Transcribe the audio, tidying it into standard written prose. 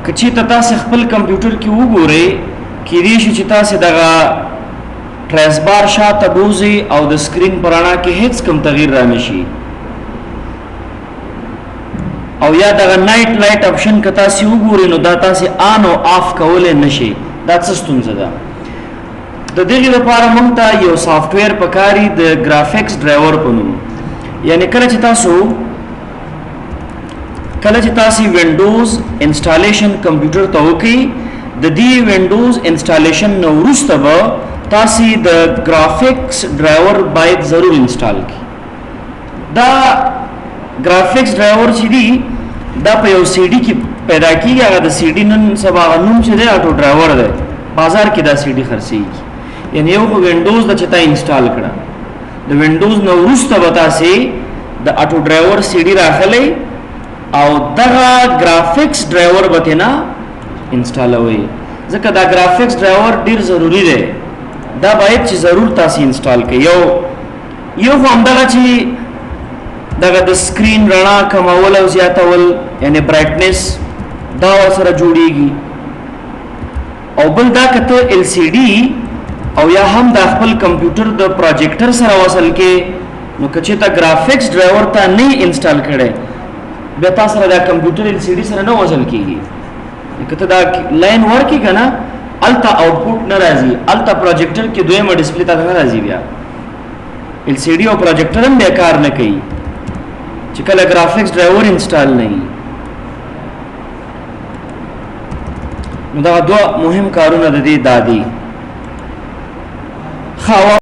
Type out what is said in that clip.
که چېرته تاسې خپل کمپیوټر کې وګورئ، کېدای شي چې تاسې دغه ټریس بار شاته بوځئ او د سکرین په رڼا کې هیڅ کوم تغییر را نشي، او یا دغه نایټ لایټ اپشن که تاسې وګورئ نو دا تاسې آن او آف کولی نشئ. دا څه ستونزه ده؟ د دغې لپاره موږ ته یو سافټویر پکاري د ګرافیکس ډرایور په نوم. یعنی کله چې تاسو وینډوز انسټالیشن کمپیوټر ته وکړئ، د دې وینډوز انسټالیشن نه وروسته به تاسو د ګرافیکس ډرایور باید ضرور انسټال کړئ. دا ګرافیکس ډرایور چې دی، دا په یو سی ډي کې پیدا کیږي. هغه د سی ډي نن سبا نوم چې دی اټو ډرایور دی. بازار کې دا سی ډي خرڅیږي. یعنی یو خو وینډوز د چې تا انسټال کړه، د وینډوز نه وروسته به تاسو د اټو ډرایور سی ډي راخلی او دغه ګرافیکس ډرایور به ترې نه انسټالوئ، ځکه دا ګرافیکس ډرایور ډیر ضروری دی. دا باید چې ضرور تاسو انسټال کړئ. یو یو خو همدغه چې دغه د سکرین رڼا کمول او زیاتول، یعنی برایټنس، دا ورسره جوړیږي، او بل دا کته ال سی ډي او یا هم د خپل کمپیوټر د پروجیکټر سره وصل کې، نو که چېرته ګرافیکس ډرایور ته نه انسټال کړي، بیا تاسو سره دا کمپیوټر ال سی ډي سره نه وصل کیږي. که ته دا لاین ورکی کنه، الته آوټپوټ نه راځي، الته پروجیکټر کې دویمه ډیسپلی ته نه راځي. بیا ال سی ډي او پروجیکټر هم بیا کار نه کوي چې کله ګرافیکس ډرایور انسټال نه وي. نو دا دوه مهم کارونه د دې دادي. خو